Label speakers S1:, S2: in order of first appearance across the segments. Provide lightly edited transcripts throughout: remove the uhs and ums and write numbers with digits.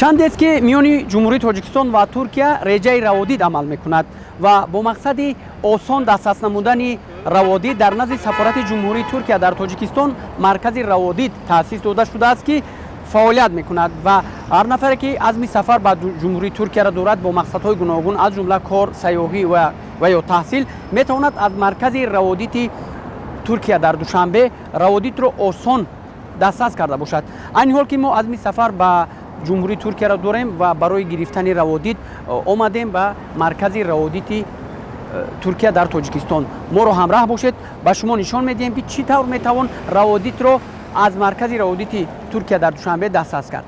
S1: Чандест, ки миёни Ҷумҳурии Тоҷикистон ва Туркия реҷаи раводид амал мекунад ва бо мақсади осон дастрас намудани раводид дар назди сафорати Ҷумҳурии Туркия дар Тоҷикистон маркази раводид таъсис дода шудааст, ки фаъолият мекунад ва ҳар нафаре, ки азми сафар ба Ҷумҳурии Туркияро дорад бо мақсадҳои гуногун, аз ҷумла кор, сайёҳӣ ва ё таҳсил, метавонад аз маркази раводити Туркия дар Душанбе раводидро осон дастрас карда бошад. Айни ҳол ки мо азми сафар ба Ҷумҳурии Туркияро дорем ва барои гирифтани раводид омадем ба маркази раводити Туркия дар Тоҷикистон. Моро ҳамраҳ бошед, ба шумо нишон медиҳем, ки чӣ тавр метавон раводидро аз маркази раводити Туркия дар Душанбе дастрас кард.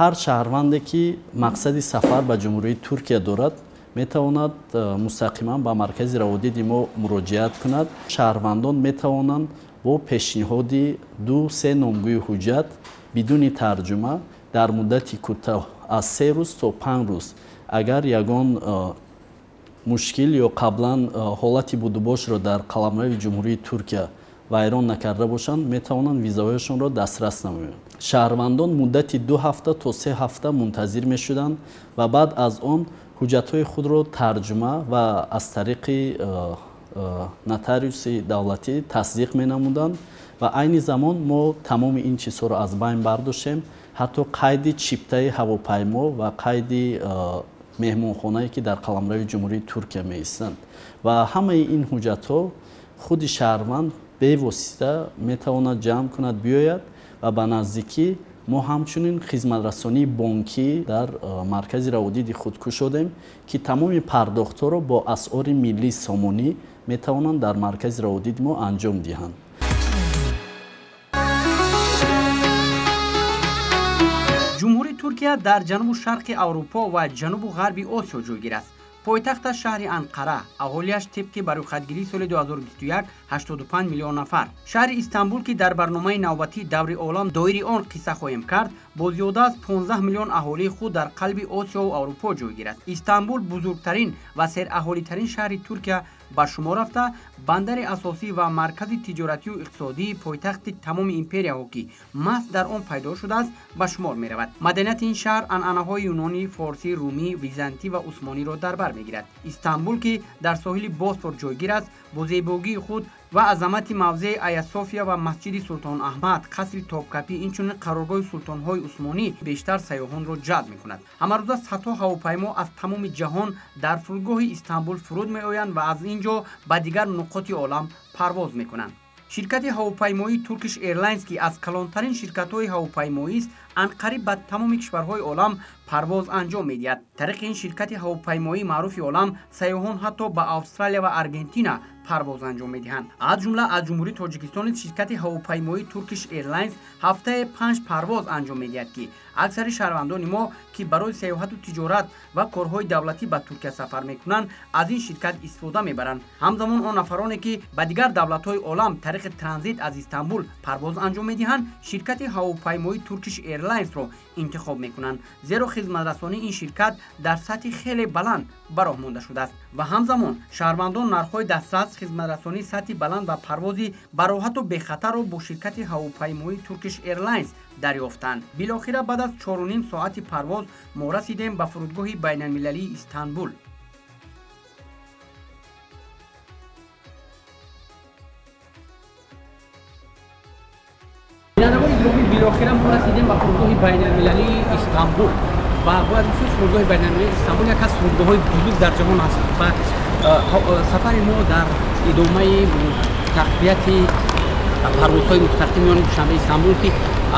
S2: Ҳар шаҳрванде, ки мақсади сафар ба Ҷумҳурии Туркия дорад, метавонад мустақиман ба маркази раводиди мо муроҷиат кунад. Шаҳрвандон метавонанд бо пешниҳоди 2-се номгӯи ҳуҷҷат бидуни тарҷума дар муддати кӯтоҳ аз 3 рӯз то 5 рӯз, агар ягон мушкил ё қаблан ҳолати будубошро дар қаламрави Ҷумҳурии Туркия вайрон накарда бошанд, метавонанд визаҳояшонро дастрас намоянд. Шаҳрвандон муддати 2 ҳафта то 3 ҳафта мунтазир мешуданд ва баъд аз он ҳуҷҷатҳои худро тарҷума ва аз тариқи нотариуси давлатӣ тасдиқ менамуданд. Ва айни замон мо тамоми ин чизҳоро аз байн бардоштем, ҳатто қайди чиптаи ҳавопаймо ва қайди меҳмонхонае, ки дар қаламрави Ҷумҳурии Туркия меистанд, ва ҳамаи ин ҳуҷҷатҳо худи шаҳрванд бевосита метавонад ҷамъ кунад, биёяд. Ва ба наздикӣ мо ҳамчунин хизматрасонии бонкӣ дар маркази раводиди худ кушодем, ки тамоми пардохтҳоро бо асъори миллии сомонӣ метавонанд дар маркази раводиди мо анҷом диҳанд.
S1: Ҷумҳурии Туркия дар ҷанубу шарқи Аврупо ва ҷанубу ғарби Осиё ҷойгир аст. Пойтахташ шаҳри Анқара, аҳолиаш тибқи барӯйхатгирии соли 2021 85 миллион нафар. Шаҳри Истанбул, ки дар барномаи навбатии Даври олам доири он қисса хоҳем кард, бо зиёда аз 15 миллион аҳолии худ дар қалби Осиёву Аврупо ҷойгир аст. Истанбул бузургтарин ва сераҳолитарин шаҳри Туркия ба шумор рафта, бандари асосӣ ва маркази тиҷоратию иқтисодии пойтахти тамоми империяҳо, ки маҳз дар он пайдо шудааст, ба шумор меравад. Маданияти ин шаҳр анъанаҳои юнонӣ, форсӣ, румӣ, византӣ ва усмониро дар бар мегирад. Истанбул, ки дар соҳили Босфор ҷойгир аст, бо зебогии худ Ва азамати мавзеи Аясофия ва масҷиди Султон Аҳмад, қасри Топкапӣ, инчунин қароргоҳи султонҳои усмонӣ бештар сайёҳонро ҷалб мекунад. Ҳамарӯза садҳо ҳавопаймо аз тамоми ҷаҳон дар фурудгоҳи Истанбул фуруд меоянд ва аз ин ҷо ба дигар нуқоти олам парвоз мекунанд. Ширкати ҳавопаймоии Turkish Airlines, ки аз калонтарин ширкатҳои ҳавопаймоист, анқариб ба тамоми кишварҳои олам парвоз анҷом медиҳад. Тариқи ин ширкати ҳавопаймоии маъруфи олам сайёҳон ҳатто ба Австралия ва Аргентина парвоз анҷом медиҳанд. Аз ҷумла аз Ҷумҳурии Тоҷикистон низ ширкати ҳавопаймоии Turkish Airlines ҳафтае 5 парвоз анҷом медиҳад, ки аксари шаҳрвандони мо, ки барои сайёҳату тиҷорат ва корҳои давлатӣ ба Туркия сафар мекунанд, аз ин ширкат истифода мебаранд. Ҳамзамон он нафароне, ки ба дигар давлатҳои олам тариқи транзит аз Истанбул парвоз анҷом медиҳанд, ширкати ҳавопаймоии Turkish Airlines-ро интихоб мекунанд, зеро хизматрасонии ин ширкат дар сатҳи хеле баланд ба роҳ монда шудааст. Ва ҳамзамон шаҳрвандон нархҳои дастрас, хизматрасонии сатҳи баланд ва парвози бароҳату бехатарро бо ширкати ҳавопаймоии Turkish Airlines дарёфтанд. Билохира баъд аз 4,5 соати парвоз мо расидем ба фурудгоҳи байналмилалии Истанбул. Бинандагони гиромӣ, билохира мо расидем ба фурудгоҳи байналмилалии Истанбул ва бояд гуфт, фурудгоҳи байналмилалии Истанбул яке аз фурудгоҳҳои бузург дар ҷаҳон аст ва сафари мо дар идомаи тақвияти парвозҳои мустақим миёни Душанбе Истанбул, ки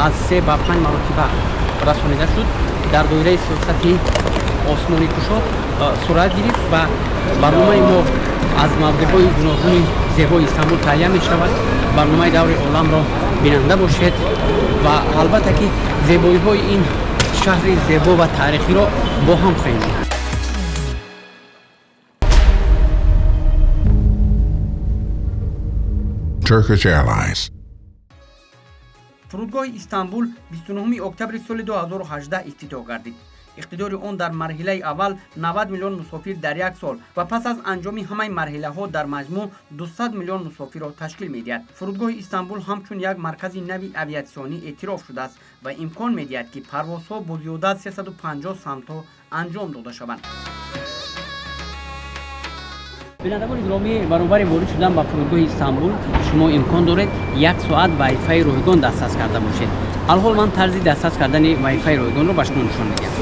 S1: аз 3 ба 5 маротиба расонида шуд, дар доираи сиёсати осмони кушод сурат гирифт ва барномаи мо аз мавзеъҳои гуногуни зебои Истанбул таҳия мешавад. Барномаи даври оламро бинанда бошед ва албатта ки зебоиҳои ин шаҳри зебо ва таърихиро бо ҳам хоҳем дид.
S3: Turkish Airlines.
S1: Фурудгоҳи Истанбул 29 октябри соли 2018 ифтитоҳ гардид. Иқтидори он дар марҳилаи аввал 90 миллион мусофир дар як сол ва пас аз анҷоми ҳамаи марҳилаҳо дар маҷмӯъ 200 миллион мусофирро ташкил медиҳад. Фурудгоҳи Истанбул ҳамчун як маркази нави авиатсионӣ эътироф шудааст ва имкон медиҳад, ки парвозҳо бо зиёда аз 350 самтҳо анҷом дода шаванд. Бинандагони гиромӣ, баробари ворид шудан ба фурудгоҳи Истанбул шумо имкон доред як соат вайфаи ройгон дастрас карда бошед. Алҳол ман тарзи дастрас кардани вайфаи ройгонро ба шумо нишон медиҳам.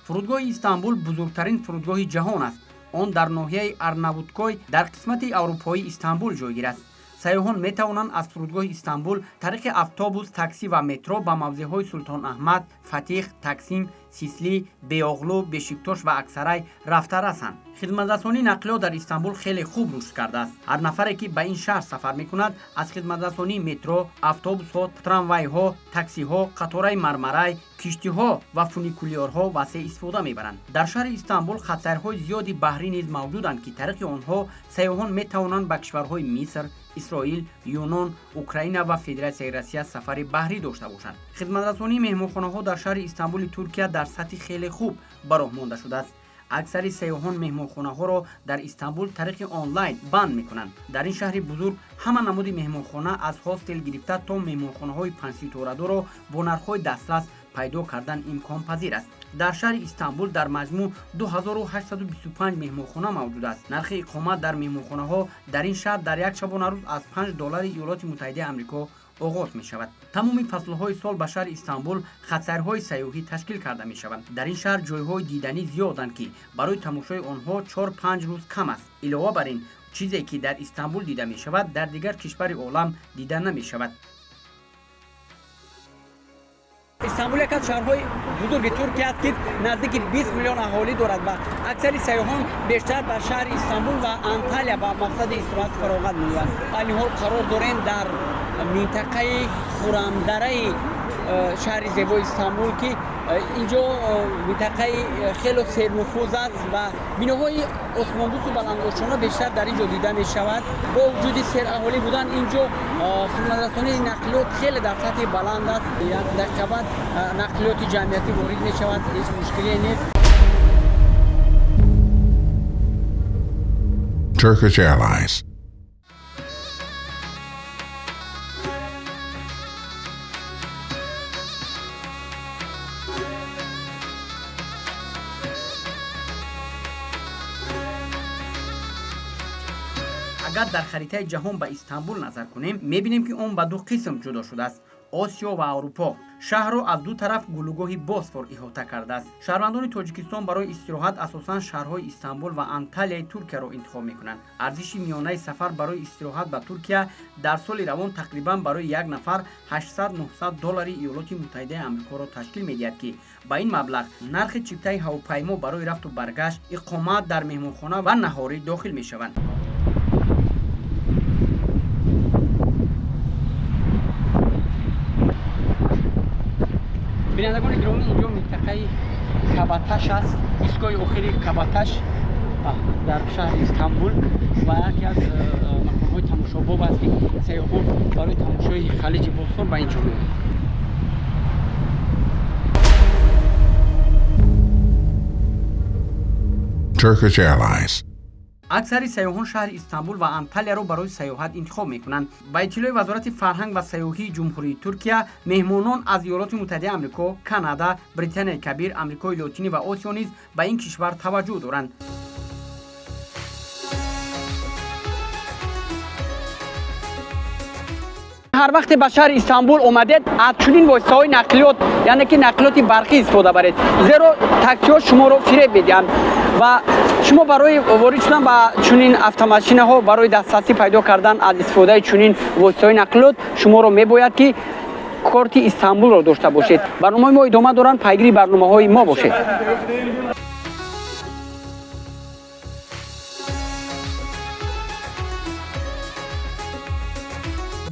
S1: Фурудгоҳи Истанбул бузургтарин фурудгоҳи ҷаҳон аст. Он дар ноҳияи Арнавудкой дар қисмати аврупоии Истанбул ҷойгир аст. Сайёҳон метавонанд аз фурудгоҳи Истанбул тариқи автобус, таксӣ ва метро ба мавзеъҳои Султон Аҳмад, Фатиҳ, Таксим, Сисли, Беоғлу, Бешиктош ва Аксарай рафта расанд. Хизматрасонии нақлиёт дар Истанбул хеле хуб рушд кардааст. Ҳар нафаре, ки ба ин шаҳр сафар мекунад, аз хизматрасонии метро, автобусҳо, трамвайҳо, таксиҳо, қатораи Мармарай, киштиҳо ва фуникулёрҳо васеъ истифода мебаранд. Дар шаҳри Истанбул хатсайрҳои зиёди баҳрӣ низ мавҷуданд, ки тариқи онҳо сайёҳон метавонанд ба кишварҳои Миср, Исроил, Юнон, Украина ва Федератсияи Россия сафари баҳрӣ дошта бошанд. Хизматрасонии меҳмонхонаҳо дар шаҳри Истанбули Туркия дар сатҳи хеле хуб ба роҳ монда шудааст. Аксари сайёҳон меҳмонхонаҳоро дар Истанбул тариқи онлайн банд мекунанд. Дар ин шаҳри бузург ҳама намуди меҳмонхона аз ҳостел гирифта то меҳмонхонаҳои панҷситорадорро бо нархҳои дастрас пайдо кардан имконпазир аст. Дар шаҳри Истанбул дар маҷмӯъ 2825 меҳмонхона мавҷуд аст. Нархи иқомат дар меҳмонхонаҳо дар ин шаҳр дар як шабонарӯз аз 5 доллари Иёлоти Муттаҳидаи Амрико оғоз мешавад. Тамоми фаслҳои сол ба шаҳри Истанбул хатсайрҳои сайёҳӣ ташкил карда мешаванд. Дар ин шаҳр ҷойҳои диданӣ зиёданд, ки барои тамошои онҳо 4-5 рӯз кам аст. Илова бар ин, чизе ки дар Истанбул дида мешавад, дар дигар кишвари олам дида намешавад. Истанбул яке аз шаҳрҳои бузурги Туркия аст, ки наздики 20 миллион аҳолӣ дорад ва аксари сайёҳон бештар ба шаҳри Истанбул ва Анталия ба мақсади истироҳату фароғат меоянд. Айни ҳол қарор дорем дар минтақаи Хурамдараи шаҳри зебои Истанбул, ки инҷо минтақаи хело сернуфуз аст ва биноҳои осмонбӯсу баландошона бештар дар ин ҷо дида мешавад. Бо вуҷуди сераҳолӣ будан ин ҷо хизматрасонии нақлиёт хеле дар сатҳи баланд аст. Як дақиқа баъд нақлиёти ҷамъиятӣ ворид мешавад, ҳеҷ мушкиле нест.
S3: Turkish Airlines.
S1: Агар дар харитаи ҷаҳон ба Истанбул назар кунем, мебинем, ки он ба ду қисм ҷудо шудааст: Осиё ва Аврупо. Шаҳрро аз ду тараф гулӯгоҳи Босфор иҳота кардааст. Шаҳрвандони Тоҷикистон барои истироҳат асосан шаҳрҳои Истанбул ва Анталияи Туркияро интихоб мекунанд. Арзиши миёнаи сафар барои истироҳат ба Туркия дар соли равон тақрибан барои як нафар 800-900 доллари Иёлоти Муттаҳидаи Амрикоро ташкил медиҳад, ки ба ин маблағ нархи чиптаи ҳавопаймо барои рафту баргашт, иқомат дар меҳмонхона ва наҳорӣ дохил мешаванд. Бинандагони гиромӣ, инҷо минтақаи Кабаташ аст, истгоҳи охири Кабаташ дар шаҳри Истанбул ва яке аз маконҳои тамошобоб аст, ки сайёҳон барои тамошои халиҷи Босфор ба инҷо меоянд.
S3: Turkish Airlines.
S1: Аксари сайёҳон шаҳри Истанбул ва Анталияро барои сайёҳат интихоб мекунанд. Ба иттилои Вазорати фарҳанг ва сайёҳии Ҷумҳурии Туркия, меҳмонон аз Иёлоти Муттаҳидаи Амрико, Канада, Британияи Кабир, Амрикои Лотинӣ ва Осиё низ ба ин кишвар таваҷҷӯҳ доранд. Ҳар вақте ба шаҳри Истанбул омадед, аз чунин воситаҳои нақлиёт, яъне ки нақлиёти барқӣ истифода баред, зеро таксиҳо шуморо фиреб медиҳанд ва шумо барои ворид шудан ба чунин автомошинаҳо, барои дастрасӣ пайдо кардан аз истифодаи чунин воситаҳои нақлиёт, шуморо мебояд, ки корти Истанбулро дошта бошед. Барномаҳои мо идома доранд, пайгири барномаҳои мо бошед.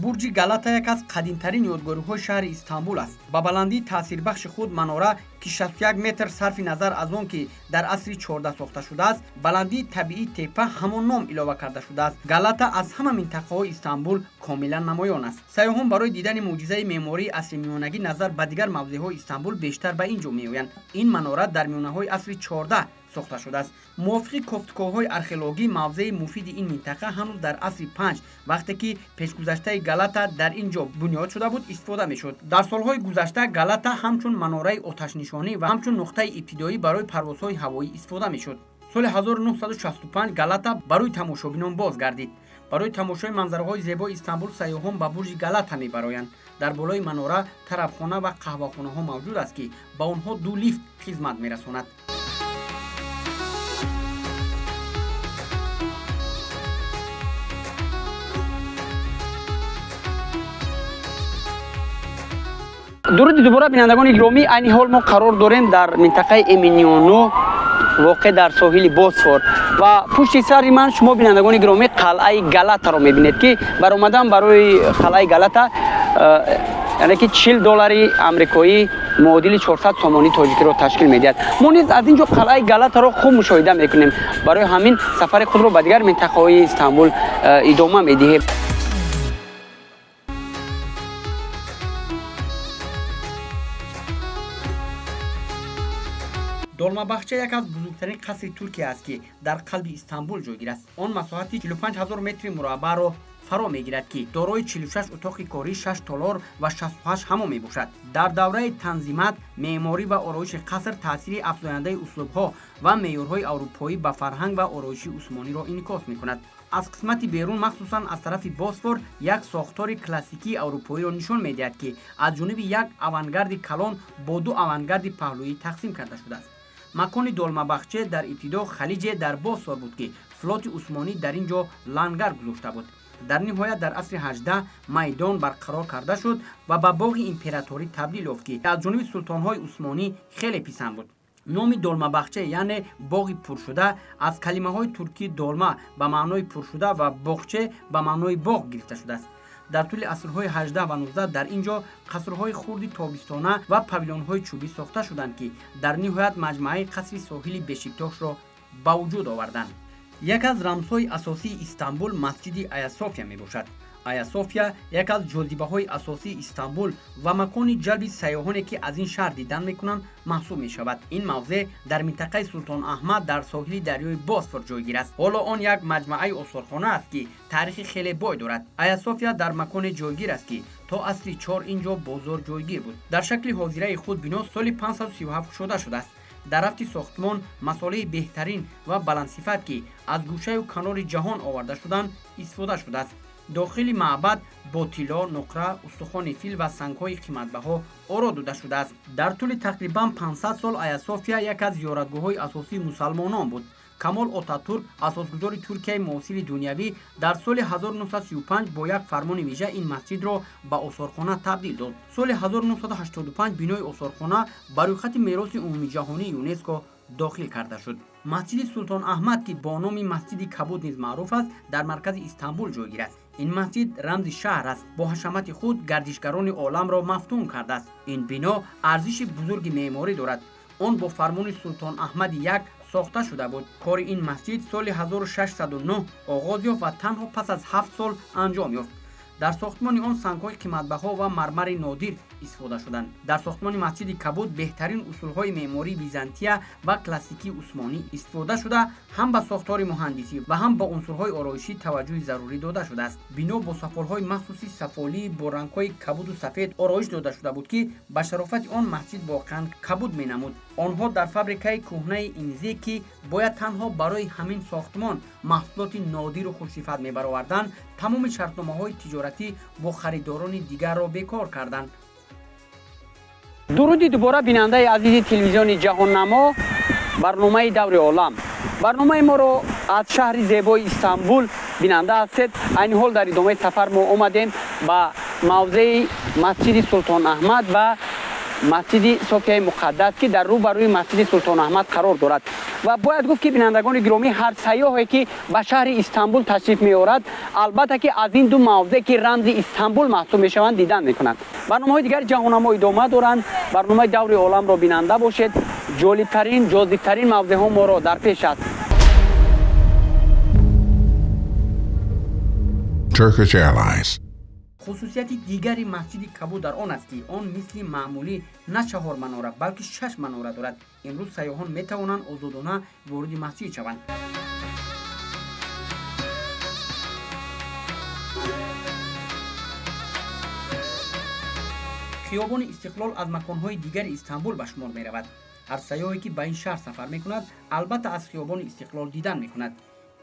S1: Бурҷи Галата як аз қадимтарин ёдгориҳои шаҳри Истанбул аст. Ба баландии таъсирбахши худ манора, ки 61 метр, сарфи назар аз он ки дар асри 14 сохта шудааст, баландии табиии теппа ҳамон ном илова карда шудааст. Галата аз ҳама минтақаҳои Истанбул комилан намоён аст. Сайёҳон барои дидани мӯъҷизаи меъмории асри миёнагӣ назар ба дигар мавзеъҳои Истанбул бештар ба ин ҷо меоянд. Ин манора дар миёнаҳои асри 14 сохта шудааст. Мувофиқи кофтукоҳҳои археологӣ, мавзеи муфиди ин минтақа ҳанӯз дар асри 5, вақте ки пешгузаштаи Галата дар ин ҷо бунёд шуда буд, истифода мешуд. Дар солҳои гузашта Галата ҳамчун манораи оташнишонӣ ва ҳамчун нуқтаи ибтидоӣ барои парвозҳои ҳавоӣ истифода мешуд. Соли 1965 Галата барои тамошобинон боз гардид. Барои тамошои манзараҳои зебои Истанбул сайёҳон ба бурҷи Галата мебароянд. Дар болои манора тарабхона ва қаҳвахонаҳо мавҷуд аст, ки ба онҳо ду лифт хизмат мерасонад. Дуруди дубора, бинандагони гиромӣ. Айни ҳол мо қарор дорем дар минтақаи Эминиону, воқеъ дар соҳили Босфор, ва пушти сари ман шумо, бинандагони гиромӣ, қалъаи Галатаро мебинед, ки баромадан барои қалъаи Галата, яъне ки 40 доллари амрикоӣ муодили 400 сомонии тоҷикиро ташкил медиҳад. Мо низ аз ин ҷо қалъаи Галатаро хуб мушоҳида мекунем. Барои ҳамин сафари худро ба дигар минтақаҳои Истанбул идома медиҳем. Долмабахча як аз бузургтарин қасри Туркия аст, ки дар қалби Истанбул ҷойгир аст. Он масоҳати 45 ҳазор метри мураббаъро фаро мегирад, ки дорои 46 утоқи корӣ, 6 толор ва 68 ҳамом мебошад. Дар давраи Танзимат меъморӣ ва ороиши қаср таъсири афзояндаи услубҳо ва меъёрҳои аврупоӣ ба фарҳанг ва ороиши усмониро инъикос мекунад. Аз қисмати берун, махсусан аз тарафи Босфор, як сохтори классикии аврупоиро нишон медиҳад, ки аз ҷониби як авангарди калон бо ду авангарди паҳлӯӣ тақсим карда шудааст. Макони Долмабахче дар ибтидо халиҷе дар Босфор буд, ки флоти усмонӣ дар ин ҷо лангар гузошта буд. Дар ниҳоят дар асри 18 майдон барқарор карда шуд ва ба боғи императорӣ табдил ёфт, ки аз ҷониби султонҳои усмонӣ хеле писанд буд. Номи Долмабахча, яъне боғи пуршуда, аз калимаҳои туркии долма ба маънои пуршуда ва боғче ба маънои боғ гирифта шудааст. Дар тӯли асрҳои 18 ва 19 дар ин ҷо қасрҳои хурди тобистона ва павилонҳои чӯбӣ сохта шуданд, ки дар ниҳоят маҷмӯаи қасри соҳили Бешиктошро ба вуҷуд оварданд. Як аз рамзҳои асосии Истанбул масҷиди Аясофия мебошад. Аясофия як аз ҷозибаҳои асосии Истанбул ва макони ҷалби сайёҳоне, ки аз ин шаҳр дидан мекунанд, маҳсуб мешавад. Ин мавзеъ дар минтақаи Султон Аҳмад дар соҳили дарёи Босфор ҷойгир аст. Ҳоло он як маҷмӯаи осорхона аст, ки таърихи хеле бой дорад. Аясофия дар маконе ҷойгир аст, ки то асри 4 ин ҷо бозор ҷойгир буд. Дар шакли ҳозираи худ бино соли 537 кушода шудааст. Дар рафти сохтмон масолеҳи беҳтарин ва баландсифат, ки аз гӯшаю канори ҷаҳон оварда шуданд, истифода шудааст. Дохили маъбад бо тилло, нуқра, устухони фил ва сангҳои қиматбаҳо оро дода шудааст. Дар тӯли тақрибан 500 сол Аясофия яке аз зиёратгоҳҳои асосии мусалмонон буд. Камол Отатурк, асосгузори Туркияи муосири дунявӣ, дар соли 1935 бо як фармони вижа ин масҷидро ба осорхона табдил дод. Соли 1985 бинои осорхона ба рӯйхати мероси умумиҷаҳонии ЮНЕСКО дохил карда шуд. Масҷиди Султон Аҳмад, ки бо номи Масҷиди Кабуд низ маъруф аст, дар маркази Истанбул ҷойгир аст. Ин масҷид рамзи шаҳр аст. Бо ҳашамати худ гардишгарони оламро мафтун кардааст. Ин бино арзиши бузурги меъморӣ дорад. Он бо фармони Султон Аҳмади як сохта шуда буд. Кори ин масҷид соли 1609 оғоз ёфт ва танҳо пас аз 7 сол анҷом ёфт. Дар сохтмони он сангҳои қиматбаҳо ва мармари нодир истифода шуданд. Дар сохтмони Масҷиди Кабуд беҳтарин усулҳои меъмории Византия ва классикии усмонӣ истифода шуда, ҳам ба сохтори муҳандисӣ ва ҳам ба унсурҳои ороишӣ таваҷҷӯҳи зарурӣ дода шудааст. Бино бо сафолҳои махсуси сафолӣ бо рангҳои кабуду сафед ороиш дода шуда буд, ки ба шарофати он масҷид воқеан кабуд менамуд. Онҳо дар фабрикаи кӯҳнаи Инзе, ки бояд танҳо барои ҳамин сохтмон маҳсулоти нодиру хушсифат мебароварданд, тамоми шартномаҳои тиҷоратӣ бо харидорони дигарро бекор карданд. Дуруди дубора, бинандаи азизи телевизиони Ҷаҳоннамо, барномаи Даври олам. Барномаи моро аз шаҳри зебои Истанбул бинанда ҳастед. Айни ҳол дар идомаи сафар мо омадем ба мавзеи Масҷиди Султон Аҳмад ва Масҷиди Софияи Муқаддас, ки дар рӯ ба рӯи Масҷиди Султон Аҳмад қарор дорад. Ва бояд гуфт, ки бинандагони гиромӣ, ҳар сайёҳе, ки ба шаҳри Истанбул ташриф меорад, албатта ки аз ин ду мавзеъ, ки рамзи Истанбул маҳсуб мешаванд, дидан мекунанд. Барномаҳои дигари Ҷаҳоннамо идома доранд. Барномаи Даври оламро бинанда бошед. Ҷолибтарин, ҷозибтарин мавзеъҳо моро дар пеш аст.
S3: Turkish Airlines.
S1: Хусусияти дигари Масҷиди Кабуд дар он аст, ки он мисли маъмулӣ на чаҳор манора, балки шаш манора дорад. Имрӯз сайёҳон метавонанд озодона вориди масҷид шаванд. Хиёбони Истиқлол аз маконҳои дигари Истанбул ба шумор меравад. Ҳар сайёҳе, ки ба ин шаҳр сафар мекунад, албатта аз хиёбони Истиқлол дидан мекунад.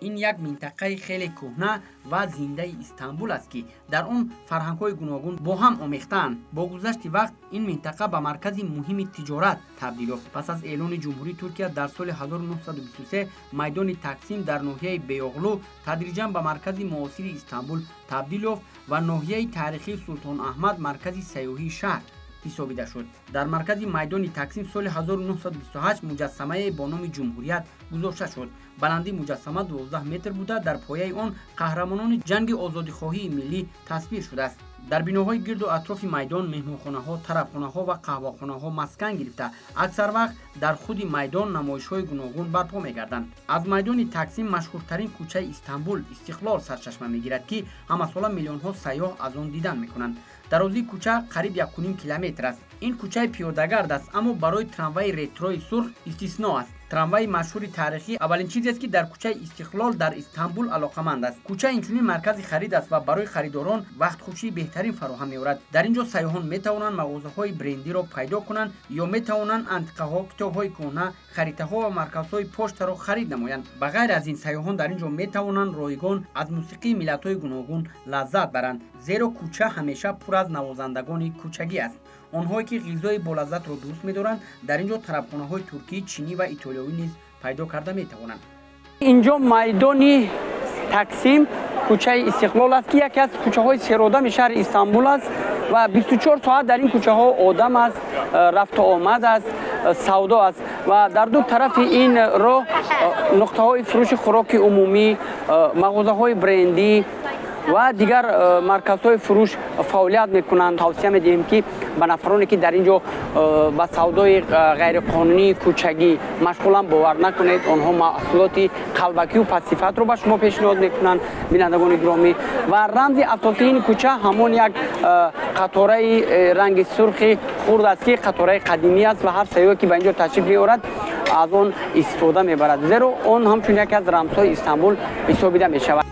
S1: Ин як минтақаи хеле кӯҳна ва зиндаи Истанбул аст, ки дар он фарҳангҳои гуногун бо ҳам омехтаанд. Бо гузашти вақт ин минтақа ба маркази муҳими тиҷорат табдил ёфт. Пас аз эълони Ҷумҳурии Туркия дар соли 1923, майдони Таксим дар ноҳияи Беоғлу тадриҷан ба маркази муосири Истанбул табдил ёфт ва ноҳияи таърихии Султон Аҳмад маркази сайёҳии шаҳр ҳисобида шуд. Дар маркази майдони Таксим соли 1928 муҷассамае бо номи Ҷумҳурият гузошта шуд. Баландии муҷассама 12 метр буда, дар пояи он қаҳрамонони ҷанги озодихоҳии миллӣ тасвир шудааст. Дар биноҳои гирду атрофи майдон меҳмонхонаҳо, тарабхонаҳо ва қаҳвахонаҳо маскан гирифта, аксар вақт дар худи майдон намоишҳои гуногун барпо мегарданд. Аз майдони Таксим машҳуртарин кӯчаи Истанбул, Истиқлол, сарчашма мегирад, ки ҳамасола миллионҳо сайёҳ аз он дидан мекунанд. Дарозии кӯча қариб 1,5 километр аст. Ин кӯчаи пиёдагард аст, аммо барои трамваи ретрои сурх истисно аст. Трамваи машҳури таърихӣ аввалин чизест, ки дар кӯчаи Истиқлол дар Истанбул алоқаманд аст. Кӯча инчунин маркази харид аст ва барои харидорон вақтхушии беҳтарин фароҳам меорад. Дар ин ҷо сайёҳон метавонанд мағозаҳои брендиро пайдо кунанд ё метавонанд антиқаҳо, китобҳои кӯҳна, харитаҳо ва марказҳои поштаро харид намоянд. Ба ғайр аз ин, сайёҳон дар ин ҷо метавонанд ройгон аз мусиқии миллатҳои гуногун лаззат баранд, зеро кӯча ҳамеша пур аз навозандагони кӯчагӣ аст. Онҳое, ки ғизои болаззатро дӯст медоранд, дар ин ҷо тарабхонаҳои туркӣ, чинӣ ва итолиёвӣ низ пайдо карда метавонанд. Инҷо майдони Таксим, кӯчаи Истиқлол аст, ки яке аз кӯчаҳои серодами шаҳри Истанбул аст ва 24 соат дар ин кӯчаҳо одам аст, рафту омад аст, савдо аст ва дар ду тарафи ин роҳ нуқтаҳои фурӯши хӯроки умумӣ, мағозаҳои брендӣ ва дигар марказҳои фурӯш фаъолият мекунанд. Тавсия медиҳем, ки ба нафароне, ки дар ин ҷо ба савдои ғайриқонунии кӯчагӣ машғуланд, бовар накунед. Онҳо маҳсулоти қалбакию пастсифатро ба шумо пешниҳод мекунанд. Бинандагони гиромӣ, ва рамзи асосии ин кӯча ҳамон як қатораи ранги сурхи хурд аст, ки қатораи қадимӣ аст ва ҳар сайёҳе, ки ба ин ҷо ташриф меорад, аз он истифода мебарад, зеро он ҳамчун яке аз рамзҳои Истанбул ҳисобида мешавад.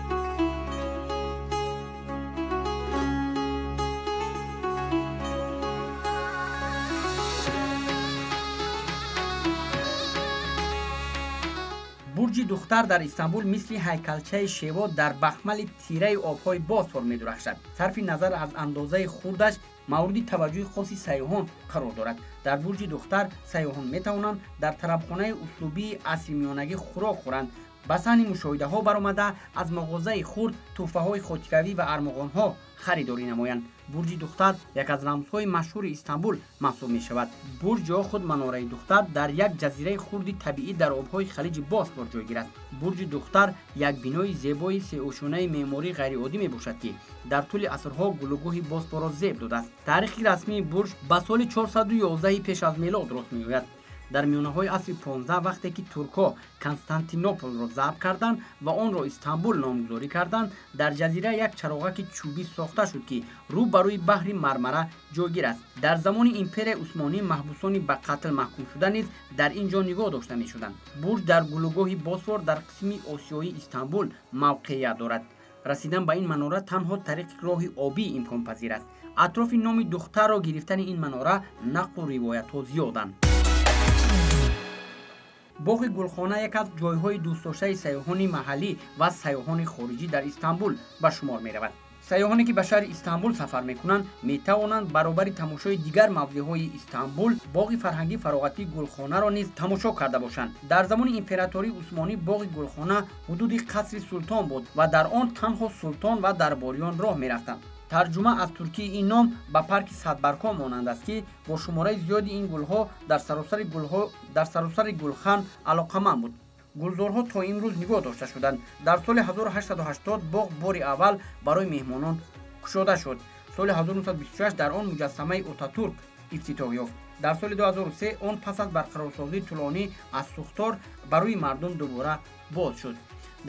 S1: Бурҷи Духтар дар Истанбул мисли ҳайкалчаи шево дар бахмали тираи обҳои Босфор медурахшад. Сарфи назар аз андозаи хурдаш, мавриди таваҷҷӯҳи хоси сайёҳон қарор дорад. Дар Бурҷи Духтар сайёҳон метавонанд дар тарабхонаи услубии асри миёнагӣ хӯрок хӯранд, ба саҳни мушоҳидаҳо баромада, аз мағозаи хурд тӯҳфаҳои хотиравӣ ва армуғонҳо харидорӣ намоянд. Бурҷи Духтар як аз рамзҳои машҳури Истанбул маҳсуб мешавад. Бурҷ ё худ Манораи Духтар дар як ҷазираи хурди табиӣ дар обҳои халиҷи Босфор ҷойгир аст. Бурҷи Духтар як бинои зебои сеошёнаи меъмории ғайриоддӣ мебошад, ки дар тӯли асрҳо гулугоҳи Босфорро зеб додааст. Таърихи расмии бурҷ ба соли 411 пеш аз мелод рост меояд. Дар миёнаҳои асри 15, вақте ки туркҳо Константинополро забт карданд ва онро Истанбул номгузорӣ карданд, дар ҷазира як чароғаки чӯбӣ сохта шуд, ки рӯ ба рӯи баҳри Мармара ҷойгир аст. Дар замони Империяи Усмонӣ маҳбусони ба қатл маҳкумшуда низ дар ин ҷо нигоҳ дошта мешуданд. Бурҷ дар гулугоҳи Босфор дар қисми осиёии Истанбул мавқеият дорад. Расидан ба ин манора танҳо тариқи роҳи обӣ имконпазир аст. Атрофи номи духтарро гирифтани ин манора нақлу ривоятҳо зиёданд. Боғи Гулхона як аз ҷойҳои дӯстдоштаи сайёҳони маҳаллӣ ва сайёҳони хориҷӣ дар Истанбул ба шумор меравад. Сайёҳоне, ки ба шаҳри Истанбул сафар мекунанд, метавонанд баробари тамошои дигар мавзеъҳои Истанбул боғи фарҳангӣ фароғатии Гулхонаро низ тамошо карда бошанд. Дар замони Императории Усмонӣ боғи Гулхона ҳудуди қасри султон буд ва дар он танҳо султон ва дарбориён роҳ мерафтанд. Тарҷума аз туркии ин ном ба парки садбаргҳо монанд аст, ки бо шумораи зиёди ин гулҳо дар саросари гулхан алоқаманд буд. Гулзорҳо то имрӯз нигоҳ дошта шуданд. Дар соли 1880 боғ бори аввал барои меҳмонон кушода шуд. Соли 1926 дар он муҷассамаи Отатурк ифтитоҳ ёфт. Дар соли 2003 он пас аз барқарорсозии тӯлонӣ аз сӯхтор барои мардум дубора боз шуд.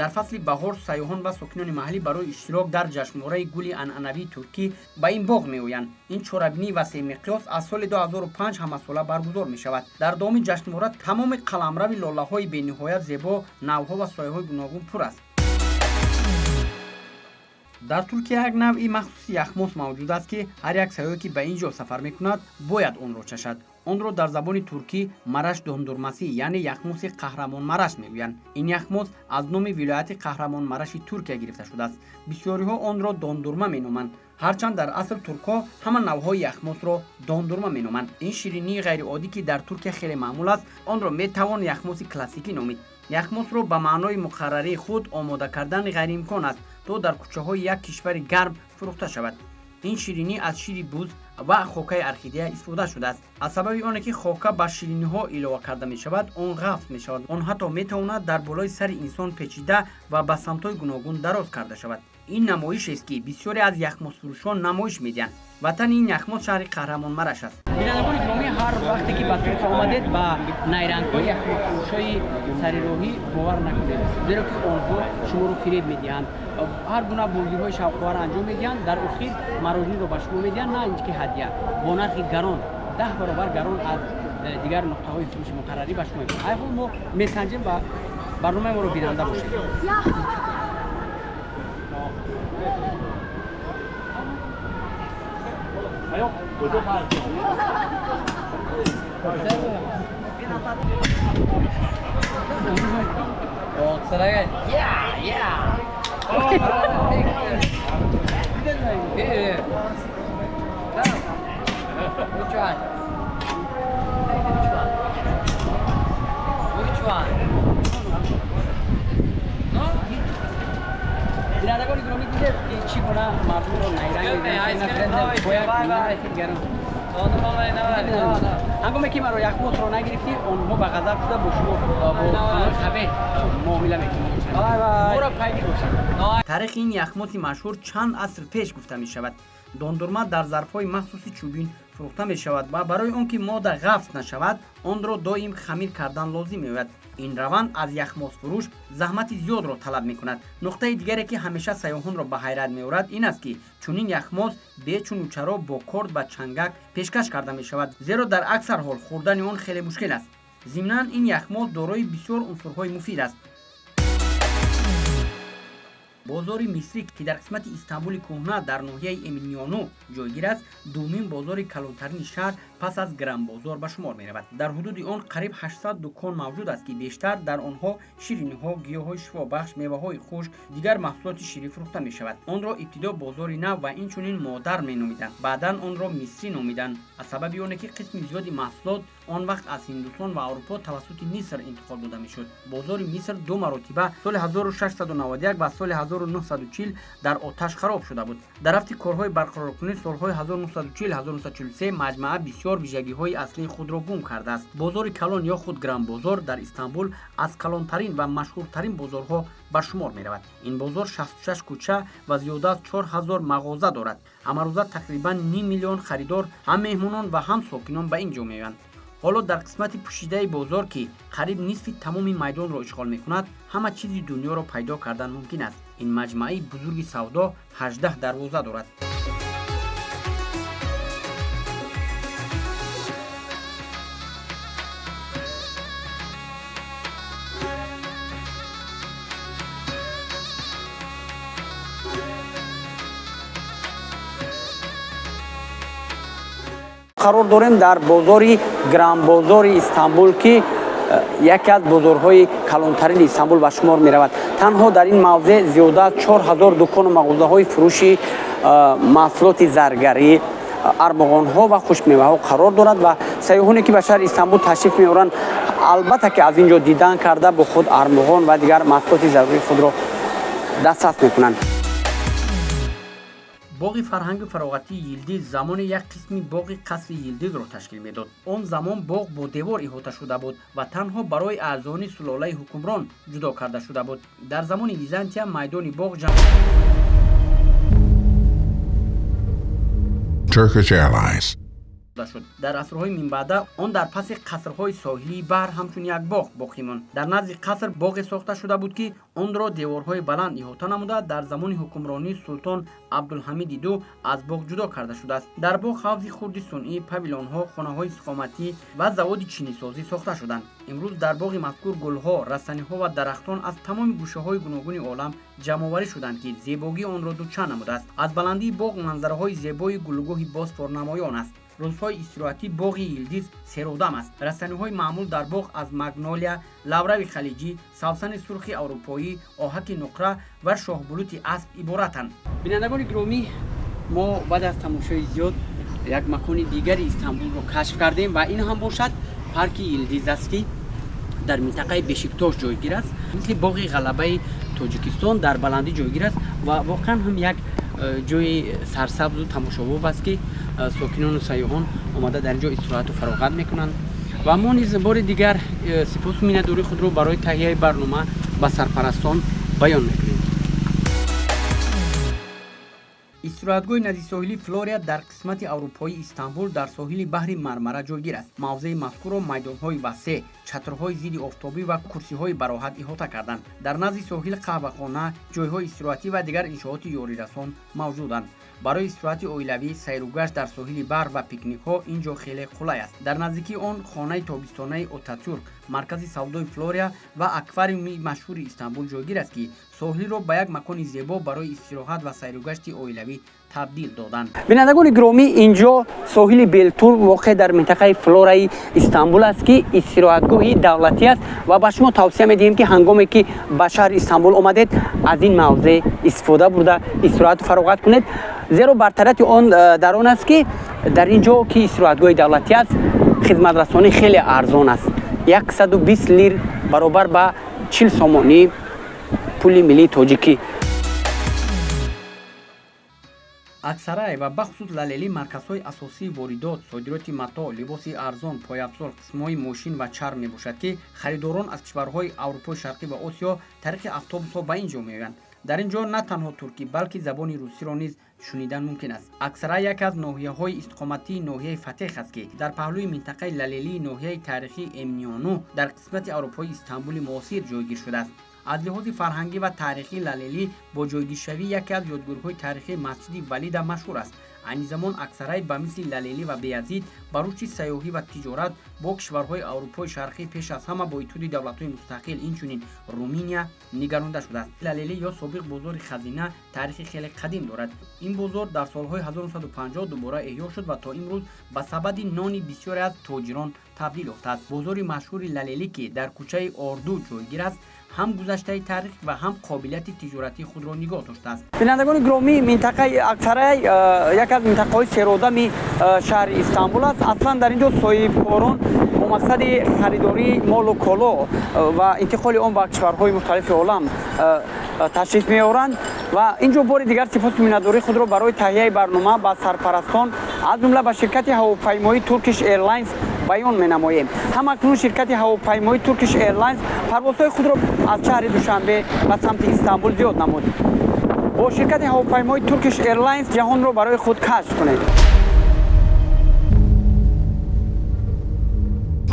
S1: Дар фасли баҳор сайёҳон ва сокинони маҳаллӣ барои иштирок дар ҷашнвораи гули анъанавии туркӣ ба ин боғ меоянд. Ин чорабинии васеъмиқёс аз соли 2005 ҳамасола баргузор мешавад. Дар давоми ҷашнвора тамоми қаламрави лолаҳои бениҳоят зебо, навъҳо ва сояҳои гуногун пур аст. Дар Туркия як навъи махсуси яхмос мавҷуд аст, ки ҳар як сайёҳе, ки ба ин ҷо сафар мекунад, бояд онро чашад. Онро дар забони туркӣ Мараш дондурмасӣ, яъне яхмоси Қаҳрамонмараш мегӯянд. Ин яхмос аз номи вилояти Қаҳрамонмараши Туркия гирифта шудааст. Бисёриҳо онро дондурма меноманд, ҳарчанд дар асл туркҳо ҳама навъҳои яхмосро дондурма меноманд. Ин ширинии ғайриоддӣ, ки дар Туркия хеле маъмул аст, онро метавон яхмоси классикӣ номид. Яхмосро ба маънои муқаррарии худ омода кардан ғайриимкон аст, то дар кӯчаҳои як кишвари гарм фурӯхта шавад. Ин ширинӣ аз шири буз ва хокаи орхидея истифода шудааст. Аз сабаби оне ки хока ба шириниҳо илова карда мешавад, он ғафз мешавад. Он ҳатто метавонад дар болои сари инсон печида ва ба самтҳои гуногун дароз карда шавад. Ин намоишест, ки бисёре аз яхмосфурӯшон намоиш медиҳанд. Ватани ин яхмос шаҳри Қаҳрамонмараш аст. Бинандагони гиромӣ, ҳар вақте ки ба Туркия омадед, ба найрангҳои яхмосфурӯшҳои сарироҳӣ бовар накунед, зеро ки онҳо шуморо фиреб медиҳанд, ҳар гуна бозиҳои шавқовар анҷом медиҳанд, дар охир мороженое ба шумо медиҳанд, на ин ки ҳадя, бо нархи гарон, 10 баробар гарон аз дигар нуқтаҳои фурӯши муқаррарӣ ба шумо медиҳанд. Айҳол мо месанҷем ва барномаи моро бинанда бошед.
S4: Which one? Which one? Which one? No?
S1: Бинандагони гиромӣ, дидед, ки чӣ гуна мардумро найранг мезананд. Ҳангоме ки маро яхмосро нагирифтӣ, онҳо ба ғазаб шуда бо шумо бо қабеҳ муомила мекунанд. Моро пайгир бошед. Таърихи ин яхмоси машҳур чанд аср пеш гуфта мешавад. Дондурма дар зарфҳои махсуси чӯбин фурӯхта мешавад ва барои он ки модда ғафз нашавад, онро доим хамир кардан лозим меояд. Ин раванд аз яхмосфурӯш заҳмати зиёдро талаб мекунад. Нуқтаи дигаре, ки ҳамеша сайёҳонро ба ҳайрат меорад, ин аст, ки чунин яхмос бечуну чаро бо корд ва чангак пешкаш карда мешавад, зеро дар аксар ҳол хӯрдани он хеле мушкил аст. Зимнан ин яхмос дорои бисёр унсурҳои муфид аст. Бозори Мисрӣ, ки дар қисмати Истанбули кӯҳна дар ноҳияи Эминёну ҷойгир аст, дуввумин бозори калонтарини шаҳр пас аз Грамбозор ба шумор меравад. Дар ҳудуди он қариб 800 дукон мавҷуд аст, ки бештар дар онҳо шириниҳо, гиёҳҳои шифобахш, меваҳои хушк, дигар маҳсулоти ширӣ фурӯхта мешавад. Онро ибтидо бозори нав ва инчунин модар меномиданд. Баъдан онро мисрӣ номиданд, аз сабаби оне ки қисми зиёди маҳсулот он вақт аз Ҳиндустон ва Аврупо тавассути Миср интиқол дода мешуд. Бозори Миср ду маротиба соли 1691 ва соли 1940 дар оташ хароб шуда буд. Дар рафти корҳои барқароркунӣ солҳои 1940-1943 маҷмаа бисёр вижагиҳои аслии худро гум кардааст. Бозори калон ё худ Грамбозор дар Истанбул аз калонтарин ва машҳуртарин бозорҳо ба шумор меравад. Ин бозор 66 кӯча ва зиёда аз 4000 мағоза дорад. Ҳамарӯза тақрибан ним миллион харидор, ҳам меҳмонон ва ҳам сокинон ба ин ҷо меоянд. Ҳоло дар қисмати пӯшидаи бозор, ки қариб нисфи тамоми майдонро ишғол мекунад, ҳама чизи дунёро пайдо кардан мумкин аст. Ин маҷмааи бузурги савдо 18 дарвоза дорад. Қарор дорем дар бозори Грамбозори Истанбул, ки яке аз бозорҳои калонтарини Истанбул ба шумор меравад. Танҳо дар ин мавзеъ зиёда аз 4000 дукону мағозаҳои фурӯши маҳсулоти заргарӣ, армуғонҳо ва хушкмеваҳо қарор дорад ва сайёҳоне ки ба шаҳри Истанбул ташриф меоранд, албатта ки аз ин ҷо дидан карда бо худ армуғон ва дигар маҳсулоти зарурии худро дастрас мекунанд. Боғи фарҳангу фароғатии Йилдиз замоне як қисми боғи қасри Йилдизро ташкил медод. Он замон боғ бо девор иҳота шуда буд ва танҳо барои аъзони сулолаи ҳукмрон ҷудо карда шуда буд. Дар замони Византия майдони боғ
S3: Turkish Airlines
S1: шуд. Дар асрҳои минбаъда он дар паси қасрҳои соҳилии баҳр ҳамчун як боғ боқӣ монд. Дар назди қаср боғе сохта шуда буд, ки онро деворҳои баланд иҳота намуда, дар замони ҳукмронии султон Абдулҳамиди ду аз боғ ҷудо карда шудааст. Дар боғ ҳавзи хурди сунъӣ, павилонҳо, хонаҳои истиқоматӣ ва заводи чинисозӣ сохта шуданд. Имрӯз дар боғи мазкур гулҳо, растаниҳо ва дарахтон аз тамоми гӯшаҳои гуногуни олам ҷамъоварӣ шуданд, ки зебогии онро дучанд намудааст. Аз баландии боғ манзараҳои зебои гулгоҳи Босфор намоён аст. Рӯзҳои истироҳатӣ боғи Йилдиз серодам аст. Растаниҳои маъмул дар боғ аз магнолия, лаврави халиҷӣ, савсани сурхи аврупоӣ, оҳаки нуқра ва шоҳбулути асп иборатанд. Бинандагони гиромӣ, мо баъд аз тамошои зиёд як макони дигари Истанбулро кашф кардем ва ин ҳам бошад парки Йилдиз аст, ки дар минтақаи Бешиктош ҷойгир аст. Мисли боғи ғалабаи Тоҷикистон дар баландӣ ҷойгир аст ва воқеан ҳам як ҷои сарсабзу тамошобоб аст, ки сокинону сайёҳон омада дар ин ҷо истироҳату фароғат мекунанд. Ва мо низ бори дигар сипосу миннатдории худро барои таҳияи барнома ба сарпарастон баён мекунем. Истироҳатгоҳи наздисоҳилии Флория дар қисмати аврупоии Истанбул дар соҳили баҳри Мармара ҷойгир аст. Мавзеи мазкурро майдонҳои васеъ, чатрҳои зидди офтобӣ ва курсиҳои бароҳат иҳота карданд. Дар назди соҳил қаҳвахона, ҷойҳои истироҳатӣ ва дигар иншооти ёрирасон мавҷуданд. Барои истироҳати оилавӣ, сайругашт дар соҳили баҳр ва пикникҳо ин ҷо хеле қулай аст. Дар наздикии он хонаи тобистонаи Отатюрк, маркази савдои Флория ва аквариуми машҳури Истанбул ҷойгир аст, ки соҳилро ба як макони зебо барои истироҳат ва сайругашти оилавӣ табдил доданд. Бинандагони гиромӣ, инҷо соҳили Белтур воқеъ дар минтақаи Флораи Истанбул аст, ки истироҳатгоҳи давлатӣ аст ва ба шумо тавсия медиҳем, ки ҳангоме ки ба шаҳри Истанбул омадед, аз ин мавзеъ истифода бурда истироҳату фароғат кунед, зеро бартарияти он дар он аст, ки дар ин ҷо, ки истироҳатгоҳи давлатӣ аст, хизматрасонӣ хеле арзон аст: 120 лир баробар ба 40 сомонӣ пули миллии тоҷикӣ. Аксарай ва бахусус Лалели марказҳои асосии воридот, содироти матоъ, либоси арзон, пойафзол, қисмҳои мошин ва чарм мебошад, ки харидорон аз кишварҳои Аврупои Шарқӣ ва Осиё тариқи автобусҳо ба ин ҷо меоянд. Дар ин ҷо на танҳо туркӣ, балки забони русиро низ шунидан мумкин аст. Аксарай яке аз ноҳияҳои истиқоматии ноҳияи Фатеҳ аст, ки дар паҳлӯи минтақаи Лалелии ноҳияи таърихии Эминёну дар қисмати аврупои Истанбули муосир ҷойгир шудааст. Аз лиҳози фарҳангӣ ва таърихӣ Лалели бо ҷойгиршавии яке аз ёдгориҳои таърихии масҷиди Валида машҳур аст. Айни замон Аксарай ба мисли Лалели ва Беязид ба рушди сайёҳӣ ва тиҷорат бо кишварҳои Аврупои Шарқӣ, пеш аз ҳама бо Иттиҳоди давлатҳои мустақил, инчунин Руминия нигаронда шудааст. Лалели ё собиқ бозори хазина таърихи хеле қадим дорад. Ин бозор дар солҳои 1950 дубора эҳё шуд ва то имрӯз ба сабади нони бисёре аз тоҷирон табдил ёфтааст. Бозори машҳури Лалелӣ, ки дар кӯчаи Орду ҷойгир аст, ҳам гузаштаи таърих ва ҳам қобилияти тиҷоратии худро нигоҳ доштааст. Бинандагони гиромӣ, минтақаи Аксарай яке аз минтақаҳои серодами шаҳри Истанбул аст. Аслан дар ин ҷо соҳибкорон бо мақсади харидории молу коло ва интиқоли он ба кишварҳои мухталифи олам ташриф меоранд. Ва ин ҷо бори дигар сипоси миннатдории худро барои таҳияи барнома ба сарпарастон, аз ҷумла ба ширкати ҳавопаймоии Turkish Airlines баён менамоем. Ҳам акнун ширкати ҳавопаймоии Turkish Airlines парвозҳои худро аз шаҳри Душанбе ба самти Истанбул зиёд намуд. Бо ширкати ҳавопаймоии Turkish Airlines ҷаҳонро барои худ кашф кунед.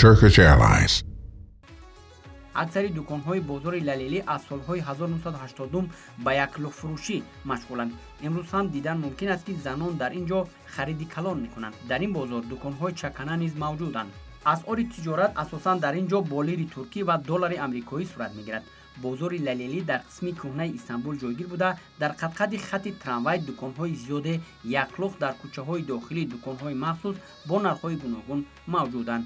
S3: Turkish Airlines.
S1: Аксари дуконҳои бозори Лалелӣ аз солҳои 1980 ба яклухтфурӯшӣ машғуланд. Имрӯз ҳам дидан мумкин аст, ки занон дар ин ҷо хариди калон мекунанд. Дар ин бозор дуконҳои чакана низ мавҷуданд. Асъори тиҷорат асосан дар ин ҷо бо лири туркӣ ва доллари амрикоӣ сурат мегирад. Бозори Лалелӣ дар қисми кӯҳнаи Истанбул ҷойгир буда, дар қадқади хати трамвай дуконҳои зиёде яклухт, дар кӯчаҳои дохилӣ дуконҳои махсус бо нархҳои гуногун мавҷуданд.